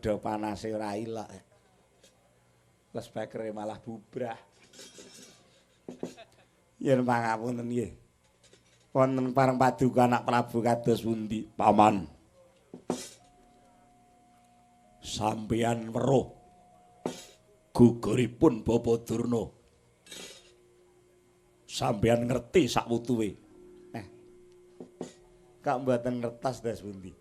Nggodha panase ora ilok. Lespekere malah bubrah. Yen pangapunten nggih. Wonten pareng paduka anak Prabu kados pundi, Paman? Sampeyan weruh guguripun Bapa Durna. Sampeyan ngerti sakwutuwe. Kak mboten ngertos dos pundi.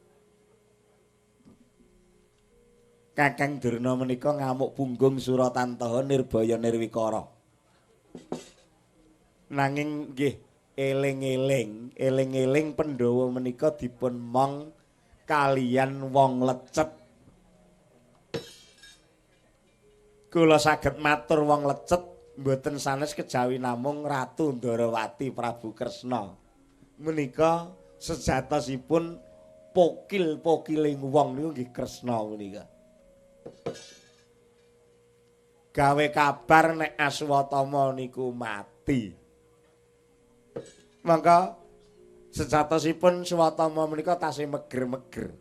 Kakang Durna menika ngamuk punggung Suratantaha nirbaya nirwikara. Nanging nggih eling-eling, eling-eling Pandhawa menika dipun mong kaliyan wong lecet. Kula saged matur wong lecet mboten sanes kejawi namung Ratu Ndorowati Prabu Kresna. Menika sejatosipun pokil-pokiling wong niku nggih Kresna menika. Gawe kabar nek Aswatama niku mati. Mangka sejatosipun Swatama menika tasih meger-meger.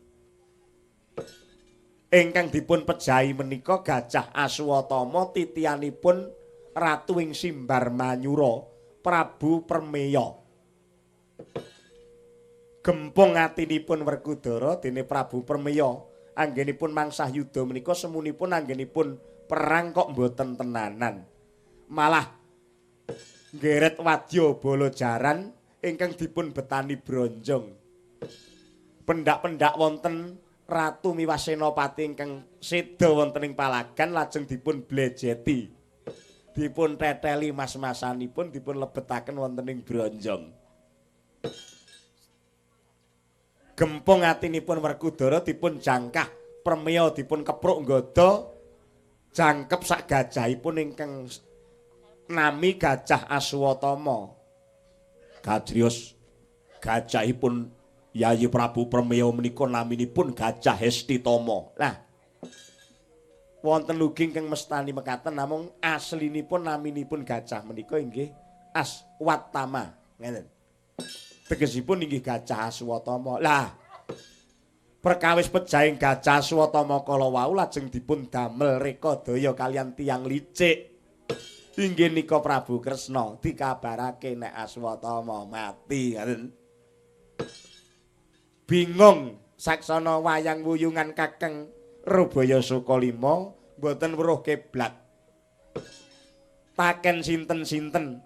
Ingkang dipun pejahi menika Gajah Aswatama titianipun Ratu ing Simbar Manyura, Prabu Permeya. Gempung atinipun Werkudara dene Prabu Permeya anggenipun mangsah yuda menika semunipun anggenipun perang kok mboten tenanan. Malah nggeret wadya bala jaran ingkang dipun betani bronjong. Pendak-pendak wonten Ratu miwah Senopati ingkang seda wonten ing palagan lajeng dipun blejeti. Dipun teteli mas-masanipun dipun lebetaken wonten ing bronjong. Gempung atinipun Werkudara dipun jangkah Permeya dipun kepruk nggodha jangkep sak gajahipun ingkang nami Gajah Aswatama. Kajrios gajahipun Yayi Prabu Permeya menika naminipun Gajah Hestitama. Lah wonten ugi ingkang mestani mekaten namung aslinipun naminipun gajah menika inggih Aswatama. Ngeten. Tegesipun inggih Gajah Aswatama. Lah perkawis pejahing Gajah Aswatama kala wau lajeng dipun damel rekadaya kaliyan tiyang licik. Inggih nika Prabu Kresna dikabarake nek Aswatama mati. Ngaten. Bingung saksana wayang wuyungan Kakang Rubaya Sukalima mboten weruh kiblat. Taken sinten-sinten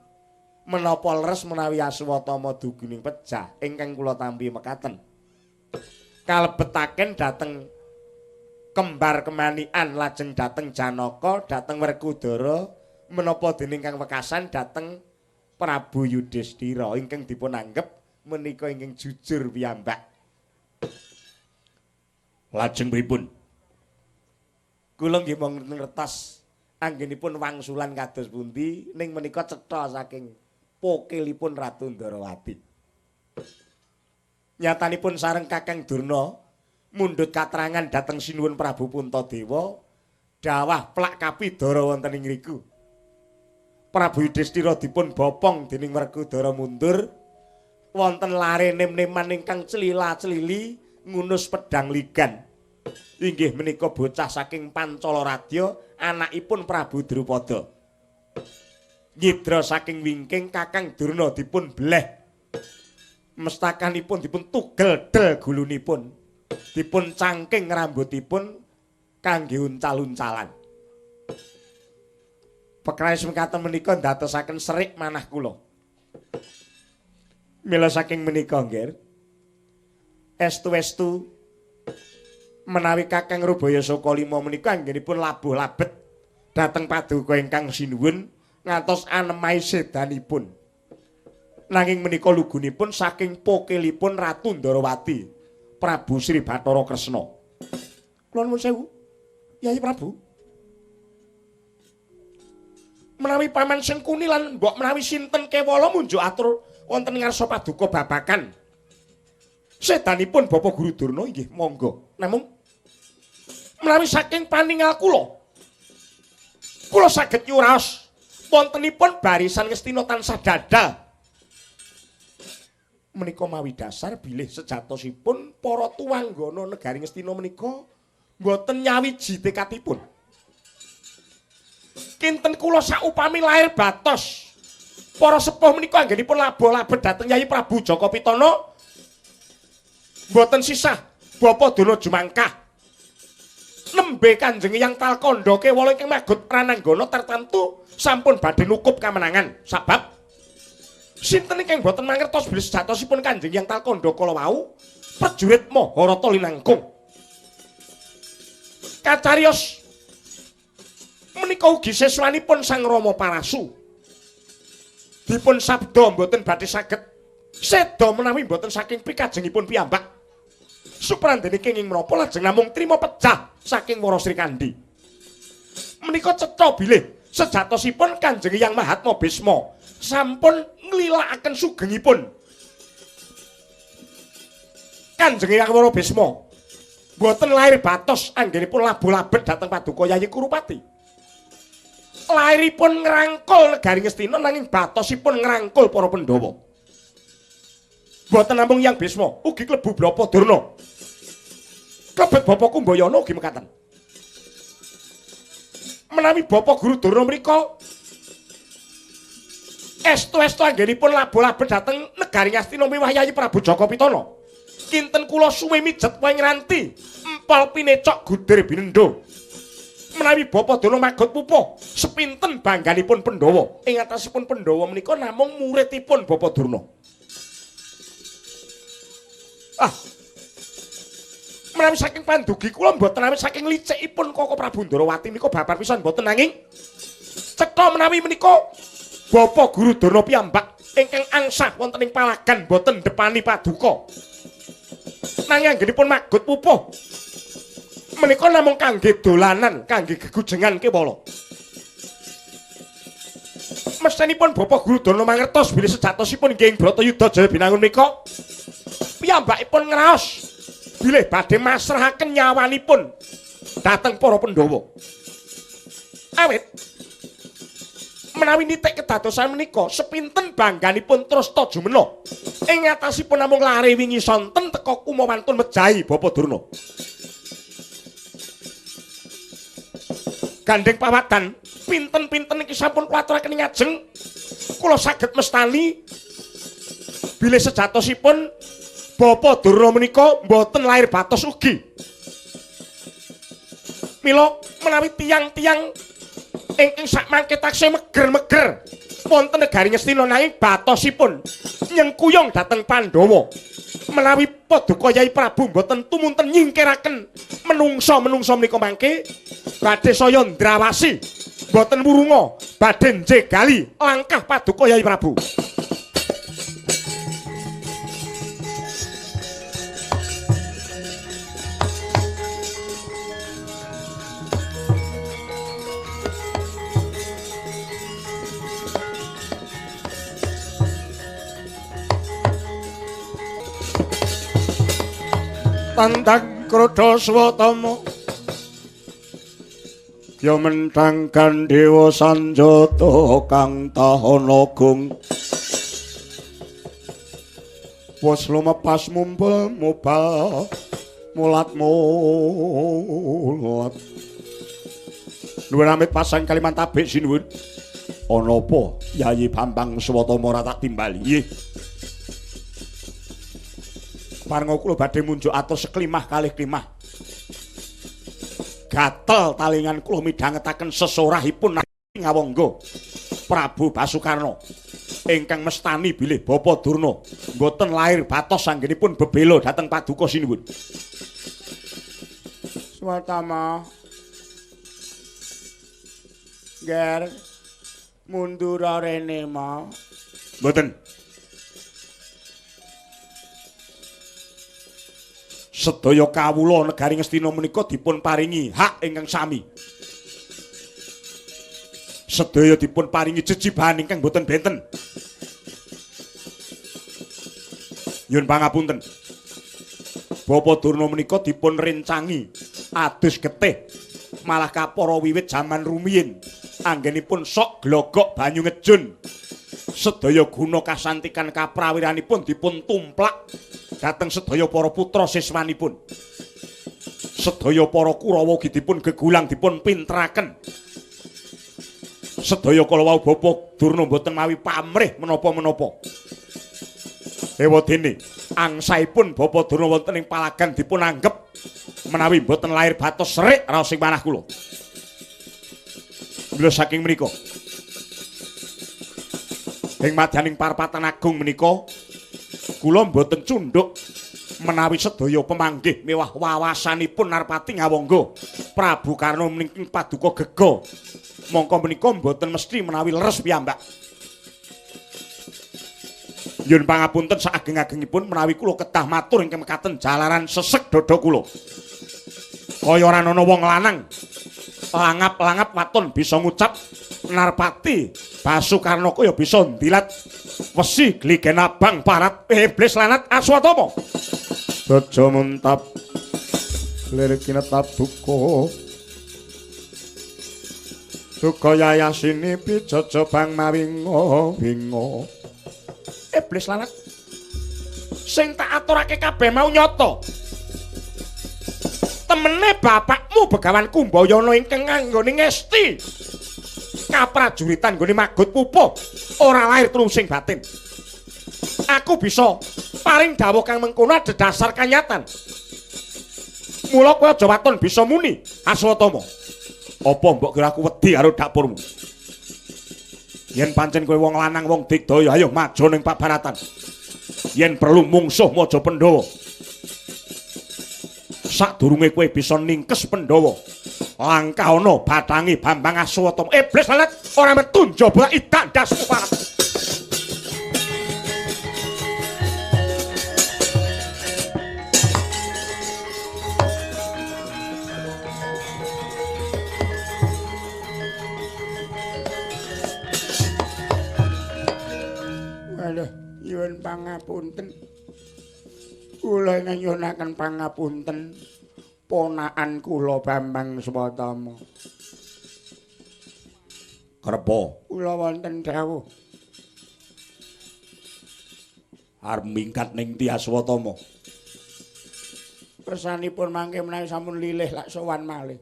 menapa leres menawi Aswatama dugining pejah ingkang kula tampi mekaten. Kalebetaken dhateng kembar kemanikan lajeng dhateng Janaka, dhateng Werkudara, menapa dening kang wekasan dhateng Prabu Yudhistira ingkang dipun anggep menika ingkang jujur piyambak. Lajeng pripun? Kula nggih mong ngertos anggenipun wangsulan kados pundi ning menika cetha saking pokilipun Ratu Ndorowati. Nyatanipun sareng Kakang Durna mundhut katrangan dhateng Sinuwun Prabu Puntadewa dawah plak kapidara wonten ing ngriku. Prabu Yudhistira dipun bopong dening Werkudara mundur wonten lare nem-neman ingkang celila-celili ngunus pedang ligan. Inggih menika bocah saking Pancala Radya anakipun Prabu Drupada. Nyidra saking wingking Kakang Durna dipun bleh. Mestakanipun dipun tugel del gulunipun. Dipun cangking rambutipun kangge uncal-uncalan. Pekrawis mekaten menika ndadosaken serik manah kula. Mila saking menika nggih estu-estu menawi Kakang Rubaya Sukalima menika anggenipun labuh labet dhateng paduka ingkang sinuwun ngantos anemai sedanipun. Nanging menika lugunipun saking pokilipun Ratu Ndorowati, Prabu Sri Bathara Kresna. Kula nuwun sewu, Yayi Prabu. Menawi Paman Sengkuni lan mbok menawi sinten kewala munjuk atur wonten ngarsa paduka babakan sedanipun Bapak Guru Durna inggih monggo. Namung menawi saking paningal kula, kula saged nyuraos wontenipun barisan Ngastina tansah dadal. Menika mawi dasar bilih sejatosipun para tuwanggana negari Ngastina menika Mboten nyawiji tekadipun. Kinten kula saupami lair batos para sepuh menika anggenipun labuh-labet dhateng Yayi Prabu Jaka Pitana mboten sisah Bapa Durna jumangkah. Nembe Kanjeng Hyang Talkandha kewala ingkang magut rananggana tertentu sampun badhe nukup kamenangan. Sabab sinten ingkang mboten mangertos bilih sejatosipun Kanjeng Hyang Talkandha kala wau prajurit Maharata linangkung. Kacariyos menika ugi siswanipun Sang Rama Parasu. Dipun sabda mboten badhe saged seda menawi mboten saking pikajengipun piyambak. Suprandene kenging menapa lajeng namung trima pejah saking Wara Srikandhi. Menika cetha bilih sejatosipun Kanjeng Hyang Mahatma Bisma sampun nglilakaken sugengipun. Kanjeng Hyang Wara Bisma mboten lair batos anggenipun labuh-labet dhateng paduka Yayi Kurupati. Lairipun ngrangkul negari Ngastina nanging batosipun ngrangkul para Pandhawa. Mboten namung Hyang Bisma, ugi klebu Brapa Durna. Klebet Bapa Kumbayana ugi mekaten. Menawi Bapa Guru Durna mriku estu-estu anggenipun labuh-labet dhateng negari Ngastina miwah Yayi Prabu Jaka Pitana. Kinten kula suwe mijet wae ngranti empal pinecok gudir binendo. Menawi Bapa Durna magot pupuh, sepinten bangganipun Pandhawa. Ing atasipun Pandhawa menika namung muridipun Bapa Durna. Ah. Menawi saking pandugi kula mboten awit saking licikipun Koko Prabu Ndorowati menika babar pisan mboten nanging cetha menawi menika Bapa Guru Durna piyambak ingkang angsah wonten ing palagan mboten ndepani paduka. Nanging anggenipun magot pupuh menika namung kangge dolanan, kangge gegujengan kewala. Mestenipun Bapa Guru Durna mangertos bilih sejatosipun nggih ing Bratayuda Jaya Binangun menika piyambakipun ngraos bilih badhe masrahaken nyawanipun dhateng para Pandhawa. Awit menawi nitik kedadosan menika sepinten bangganipun terus ta jumena. Ing atasipun namung lare wingi sonten teka kumawantun mejahi Bapa Durna. Gandeng pawadan pinten-pinten iki sampun kula aturaken ing ngajeng kula saged mestani bilih sejatosipun Bapa Durna menika mboten lair batos ugi. Mila menawi tiyang-tiyang ingkang sakmangke taksih meger-meger wonten negari Ngastina nanging batosipun nyengkuyung dhateng Pandhawa. Menawi paduka Yai Prabu mboten tumunten nyingkiraken menungsa-menungsa menika mangke badhe saya ndrawasi mboten wurunga badhe njegali langkah paduka Yai Prabu. Tandang krodo swatama ya menthang gandhewa sanjata kang tahana gung wis lumepas mumpul mubal mulat mulat. Nuwun amit pasang Kalimantan sinuwun. Ana apa Yayi Bambang Swatama ora tak timbali? Nggih. Parenga kula badhe munjuk atos seklimah kalih klimah. Gatel talingan kula midhangetaken sesorahipun ngawangga Prabu Basukarna ingkang mestani bilih Bapa Durna mboten lair batos anggenipun bebela dhateng paduka sinuwun. Swatama Ger mundur rene ma. Mboten. Sedaya kawula negari Ngastina menika dipun paringi hak ingkang sami. Sedaya dipun paringi jejibahan ingkang boten benten. Nyuwun pangapunten. Bapa Durna menika dipun rencangi adus getih malah kapara wiwit jaman rumiyin anggenipun sok glogok banyu ngejun. Sedaya guna kasantikan kaprawiranipun dipun tumplak dhateng sedaya para putra siswanipun. Sedaya para Kurawa ugi dipun gegulang dipun pinteraken. Sedaya kala wau Bapak Durna mboten mawi pamrih menapa-menapa. Ewadene angsaipun Bapak Durna wonten ing palagan dipun anggep menawi mboten lair batos serik raos ing manah kula. Mila saking menika ing madyaning parpatan agung menika kula mboten cundhuk menawi sedaya pemanggih mewah wawasanipun Narpati ngawangga Prabu Karna meningking paduka gega. Mongko menika mboten mesti menawi leres piyambak. Nyuwun pangapunten saageng-agengipun menawi kula kedah matur ingkang mekaten jalaran sesek dada kula. Kaya ora ana wong lanang langap-langap waton bisa ngucap Narpati Basukarna kaya bisa ndilat wesi gligen abang parat iblis lanat Aswatama. Raja mentap lir kinetap duka. Duka yayasini pijaja bang mawinga winga. Iblis lanat sing tak aturake kabeh mau nyata. Temene bapakmu Begawan Kumbayana ingkang nganggone ngesti kaprajuritan nggone magut pupuh ora lahir trusing batin. Aku bisa paring dawuh kang mengkono adhedhasar kanyatan. Mula kowe aja waton bisa muni Aswatama. Apa mbok kira aku wedi karo dapurmu? Yen pancen kowe wong lanang wong digdaya ayo maju ning pabaratan. Yen perlu mungsuh maja Pandhawa. Sadurunge kowe bisa ningkes Pandhawa, langkah ana bathange Bambang Aswatama. Iblis lalat ora metu njaba idak ndasmu parep. Waduh, nyuwun pangapunten. Kula nyuwunaken pangapunten ponakan kula Bambang Swatama. Kerpa kula wonten dawuh. Arep mingkat ning ndi Aswatama? Kersanipun mangke menawi sampun lilih lak sowan malih.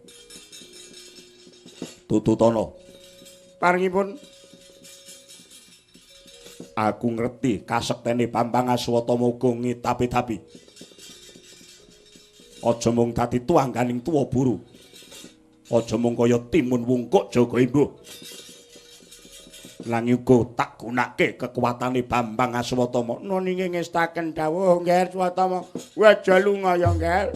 Tututana. Paringipun aku ngerti kasektene Bambang Aswatama uga ngitapi-tapi. Aja mung dadi tuangganing tuwa buru. Aja mung kaya timun wungkuk jaga imbuh. Nanging uga tak gunake kekuatane Bambang Aswatama. Nuninge ngestaken dawuh Ngger Swatama. Aja lunga ya Ngger.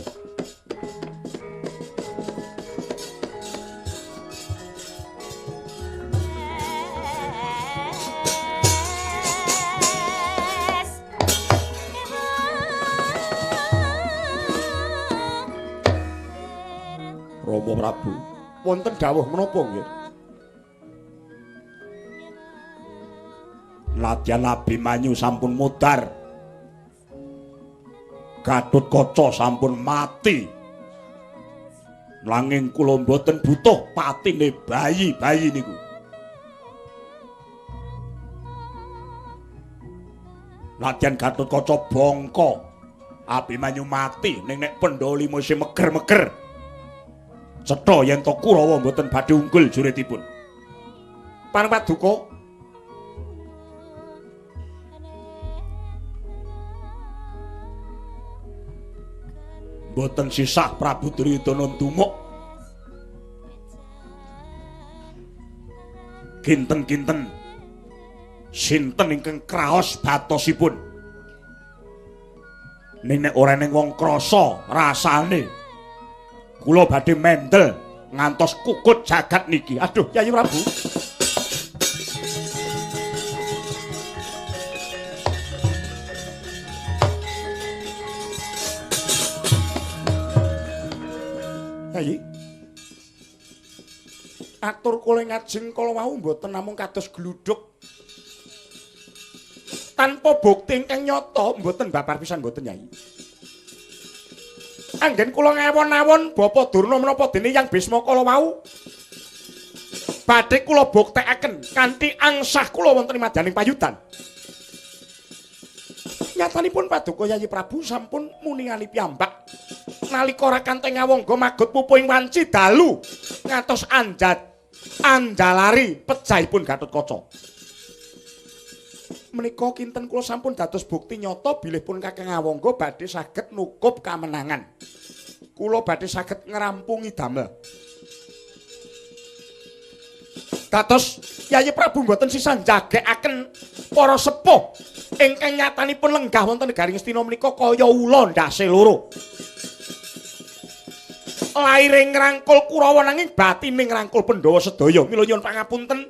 Rama Prabu, wonten dawuh menapa nggih? Nadyan Abimanyu sampun mudhar. Gatotkaca sampun mati. Nanging kula mboten butuh patine bayi-bayi niku. Nadyan Gatotkaca bongko, Abimanyu mati ning nek Pandhawa lima isih meger-meger. Cetha yen to Kurawa mboten badhe unggul juritipun. Pareng paduka mboten sisah Prabu Duryudana ndumuk. Kinten-kinten sinten ingkang kraos batosipun. Ning nek ora ning wong krasa rasane kula badhe mendel ngantos kukut jagat niki. Aduh, Yayi Prabu. Yayi. Atur kula ngajeng kala wau mboten namung kados gludhuk. Tanpa bukti ingkang nyata mboten babar pisan mboten Yayi. Anggen kula ngawon-awon Bapak Durna menapa dene Yang Bisma kala wau badhe kula buktekaken kanthi angsah kula wonten ing madyaning payudan. Nyatanipun paduka Yayi Prabu sampun muningani piyambak Nalika Rakanteng Ngawangga magut pupuing wanci dalu ngantos anjat anjalari pejahipun Gatotkaca. Menika kinten kula sampun dados bukti nyata bilih pun Kakang Ngawangga badhe saged nukup kamenangan. Kula badhe saged ngrampungi damel. Dados Yayi Prabu mboten sisah njagekaken para sepuh ingkang nyatanipun lenggah wonten negari Ngastina menika kaya ula ndase loro. Laire ngrangkul Kurawa nanging batine ngrangkul Pandhawa sedaya. Mila nyuwun pangapunten.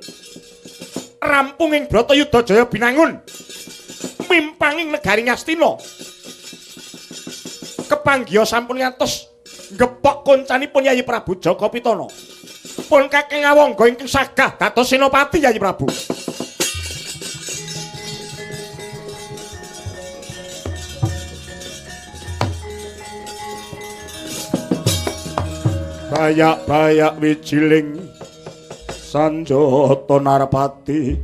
Rampung ing Bratayuda Jaya Binangun. Mimpanging negari Ngastina. Kepanggiha sampun ngantos gepok koncanipun Yayi Prabu Jaka Pitana. Pun Kakang Ngawangga ingkang sagah dados senopati Yayi Prabu. Bayak-bayak wijiling sanjata Narpati.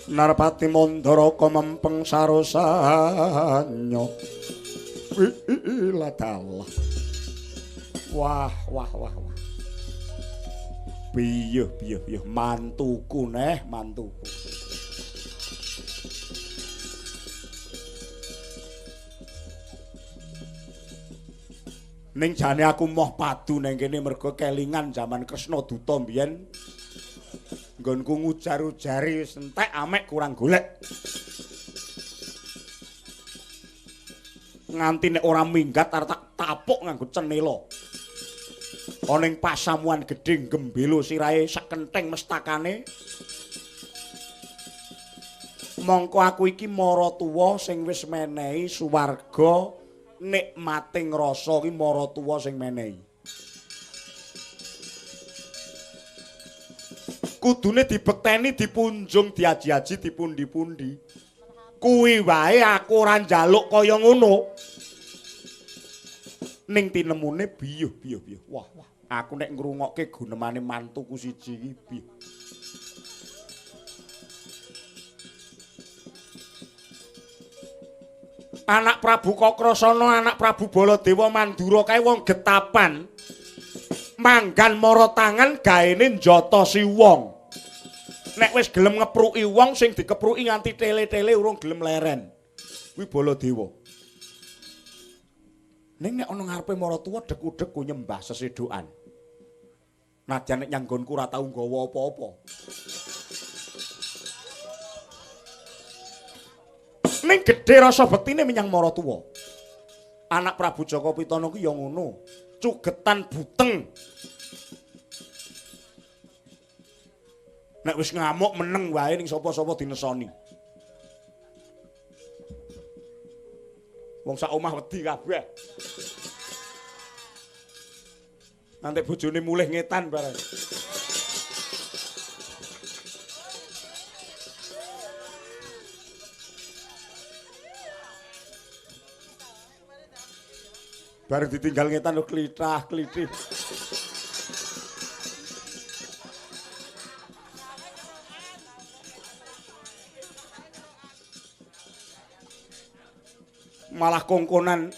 Narpati Mandaraka mempeng sarosanya. Wiladalah. Wah, wah, wah, wah. Piye, piye, piye mantuku neh, mantuku. Ning jane aku moh padu neng kene mergo kelingan jaman Kresna Duta mbiyen. Nggonku ngujar-ujari wis entek amek kurang golek. Nganti nek ora minggat arep tak tapuk nganggo cenela. Ana ing pasamuan gedhe gembelo sirahe sak kentheng mestakane. Mongko aku iki maratuwa sing wis menehi suwarga nikmating rasa iki maratuwa sing menehi. Kudune dibekteni, dipunjung, diaji-aji, dipundi-pundi. Kuwi wae aku ora njaluk kaya ngono. Ning tinemune biyuh biyuh biyuh. Wah, wah, aku nek ngrungokke gunemane mantuku siji iki biyuh. Anak Prabu Kakrasana, anak Prabu Baladewa Mandura kae wong getapan. Manggan mara tangan gaene njotosi wong. Nek wis gelem ngepruki wong sing dikepruki nganti tele-tele urung gelem leren. Kuwi Baladewa. Ning nek ana ngarepe maratuwa deku-deku nyembah sesedokan. Nadyan nek nyanggonku ora tau nggawa apa-apa. Ning gedhe rasa bektine menyang maratuwa. Anak Prabu Jaka Pitana ki ya ngono. Cugetan buteng. Nek wis ngamuk meneng wae ning sapa-sapa dinesoni. Wong sak omah wedi kabeh. Nanti bojone mulih ngetan bareng. Bareng ditinggal ngetan lho klithah-klithih. Malah kongkonan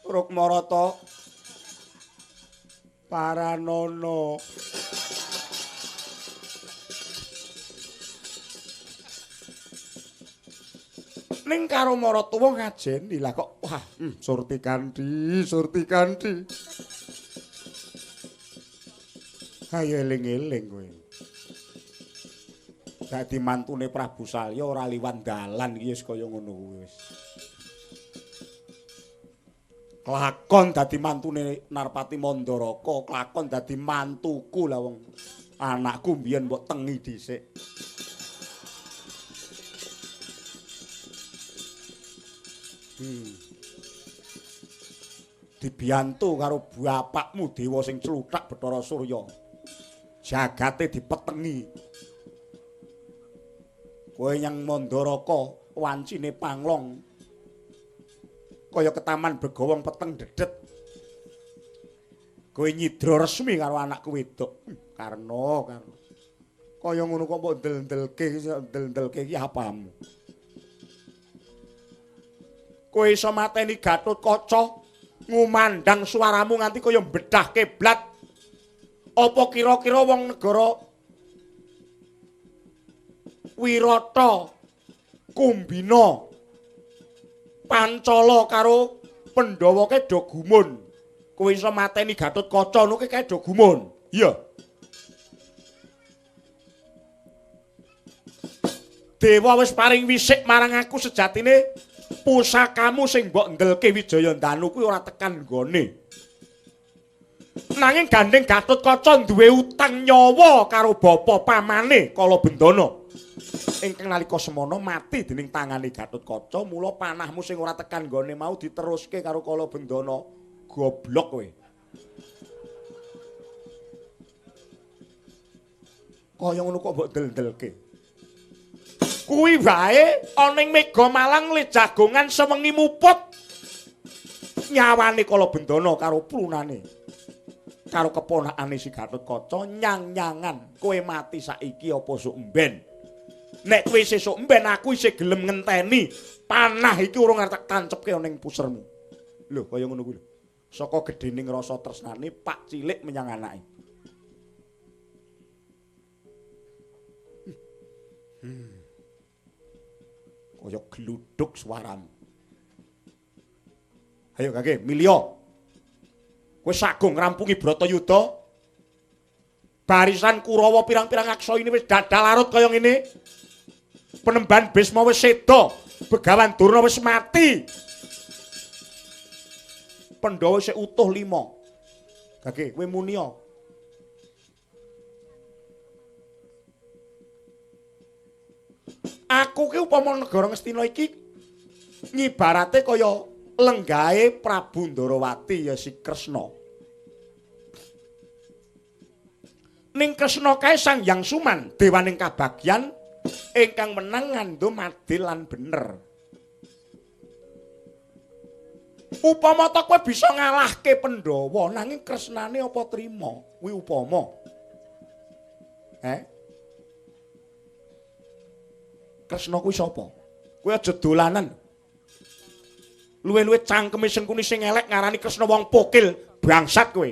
Rukmarata Paranono. Ning karo maratuwa ngajeni lah kok wah Surti Kanthi, Surti Kanthi. Ayo eling-eling kowe. Dadi mantune Prabu Salya ora liwat dalan iki wis kaya ngono kuwi wis. Kelakon dadi mantune Narpati Mandaraka, kelakon dadi mantuku lah wong anakku mbiyen mbok tengi dhisik. Dibiyantu karo bapakmu dewa sing cluthak Bathara Surya. Jagate dipetengi. Kowe nyang Mandaraka wancine panglong. Kaya ketaman begawong peteng dedet. Kowe nyidra resmi karo anakku wedok. Karna, Karna. Kaya ngono kok mbok ndel-ndelke, ndel-ndelke iki apamu? Kowe iso mateni Gatotkaca, ngumandhang suaramu nganti kaya bedah kiblat. Apa kira-kira wong negara Wirata, Kumbina, Pancala karo Pandhawa ke do gumun. Kowe iso mateni Gatotkaca ngono kae do gumun. Iya. Dewa wis paring wisik marang aku sejatine pusakamu sing mbok ndelke Wijayandanu kuwi ora tekan nggone. Nanging gandeng Gatotkaca duwe utang nyawa karo bapa pamane Kalabendana. Ingkang nalika semana mati dening tangane Gatotkaca, mula panahmu sing ora tekan nggone mau diteruske karo Kalabendana. Goblok kowe. Kaya ngono kok mbok del-delke. Kuwi wae ana ing Mega Malang le jagongan sewengi muput nyawane Kalabendana karo plunane karo keponakane si Gatotkaca nyang-nyangan. Kowe mati saiki apa sok mben? Nek kowe sesuk mben aku isih gelem ngenteni panah iki urung arep tak tancepke ana ing pusermu. Lho kaya ngono kuwi lho. Saka gedhening rasa tresnane Pak Cilik menyang anake. Kaya gluduk suaramu. Ayo kake milio. Kowe sagung ngrampungi Bratayuda. Barisan Kurawa pirang-pirang aksa ini wis dadal larut kaya ngene. Penemban Bisma wis seda, Begawan Durna wis mati. Pandhawa isih utuh 5. Kake kowe muniya. Aku ki upama negara Ngastina iki ngibarate kaya lenggahe Prabu Ndarawati ya si Kresna. Ning Kresna kae Sang Hyang Suman, dewaning kabagyan ingkang menang ngandum adil lan bener. Upama ta kowe bisa ngalahke Pandhawa, nanging Kresnane apa trima? Kuwi upama. Kresna kuwi sapa? Kowe aja dolanan. Luwih-luwih cangkeme Sengkuni sing elek ngarani Kresna wong pokil, bangsat kowe.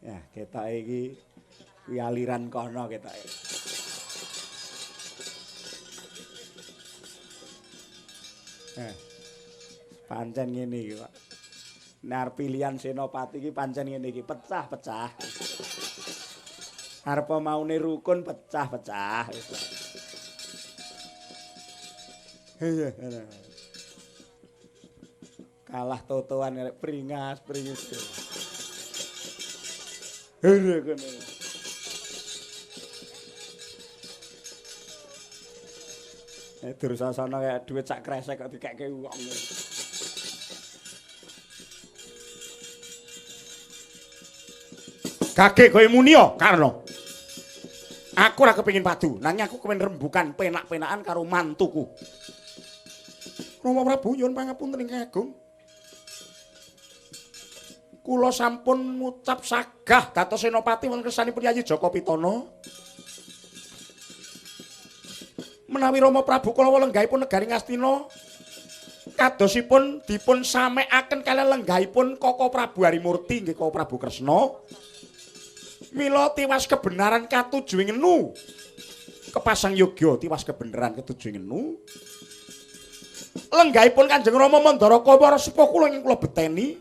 Ya, ketoke iki kuwi aliran kono ketoke. Pancen ngene iki, Pak. Nek arep pilihan senopati iki pancen ngene iki, pecah-pecah. Arep maune rukun pecah-pecah. Kalah totoan arek pringas-pringis. Dursasana kaya dhuwit sak kresek kok dikekke wong. Gage kowe muniya, Karna. Aku ora kepengin padu, nanging aku kepengin rembukan penak-penakan karo mantuku. Rama Prabu nyuwun pangapunten ingkang agung. Kula sampun ngucap sagah dados senopati wonten kersanipun Yayi Jaka Pitana. Menawi Rama Prabu kala lenggahipun negari Ngastina kadosipun dipun samekaken kaliyan lenggahipun Koko Prabu Harimurti nggih Koko Prabu Kresna. Mila tiwas kebenaran katuju ing ngenu. Kepasang yogya tiwas kebenaran katuju ing ngenu. Lenggahipun Kanjeng Rama Mandaraka para sepuh kula ingkang kula beteni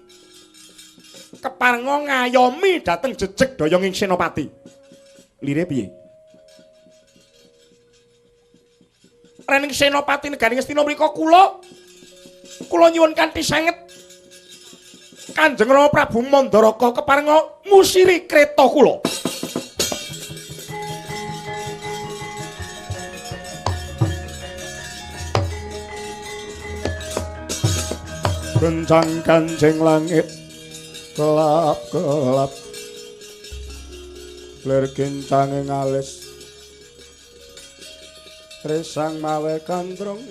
keparenga ngayomi dhateng jejeg doyong ing senopati. Lire piye? Rening senopati negari Ngastina mriku kula nyuwun kanthi sanget Kanjeng Rama Prabu Mandaraka keparenga musiri kreta kula. Kencang kancing langit kelap-kelap, lir kincange ngalis, resang mawe gandrung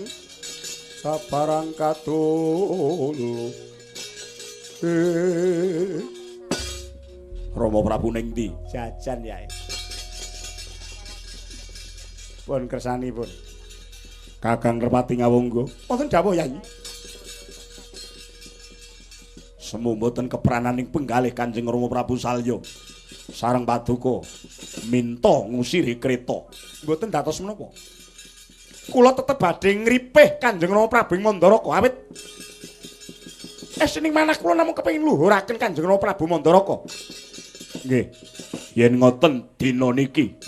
sabarang katulu. Rama Prabu ning ndi? Jajan ya. Pun kersanipun. Kakang Nerpati Ngawangga. Wonten dawuh, Yai. Semu mboten keprananing penggalih Kanjeng Rama Prabu Salya sareng paduka minta ngusiri kreta. Mboten dados menapa. Kula tetep badhe ngripih Kanjeng Rama Prabu Mandaraka awit esining manah kula namung kepengin luhuraken Kanjeng Rama Prabu Mandaraka. Nggih. Yen ngoten dina niki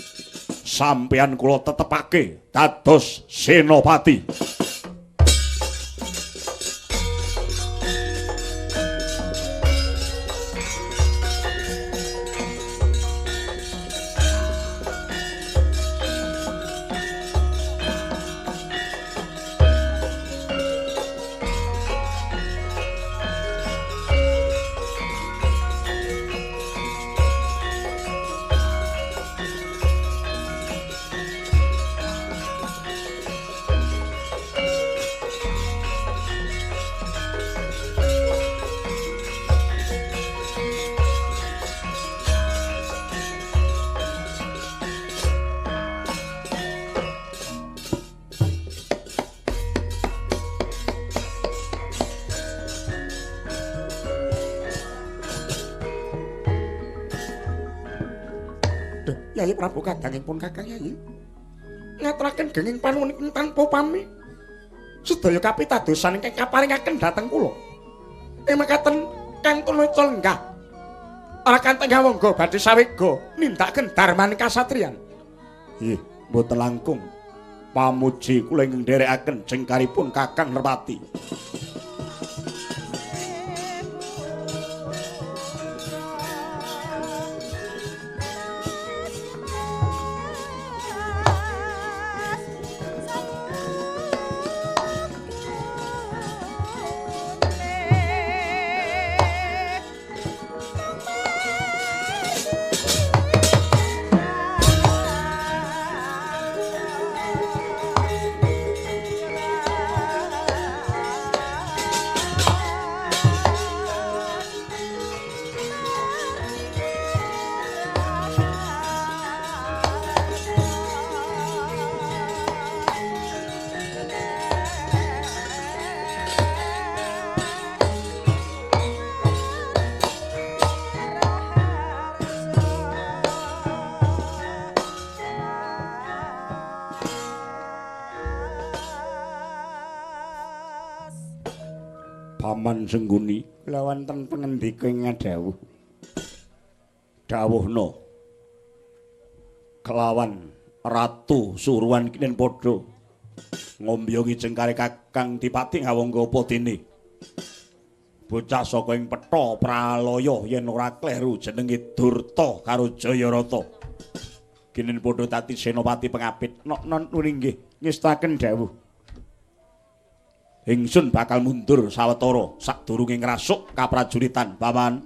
sampeyan kula tetepake dados senopati. Yai Prabu kadangipun Kakang Yai ngaturaken genging panuwun tanpa pamih. Sedaya kapitadosan ingkang kaparingaken dhateng kula. Ing mekaten kantun weca lenggah. Ora kanteng ngawangga badhe sawega nindakaken darmaning kasatriyan. Nggih, mboten langkung pamuji kula ingkang nderekaken jengkaripun Kakang Nerpati. Paman Sengguni, kula wonten pangendika ing dawuh. Dawuhna kelawan Ratu Suruwan kinen padha ngombyongi jengkare Kakang Dipati Ngawangga apa dene. Bocah saka ing petha pralaya yen ora kleru jenenge Durta karo Jayarata. Kinen padha dadi senopati pengapit. Nok non nggih ngestaken dawuh. Ingsun bakal mundur sawetara sadurunge ngrasuk kaprajuritan, Paman.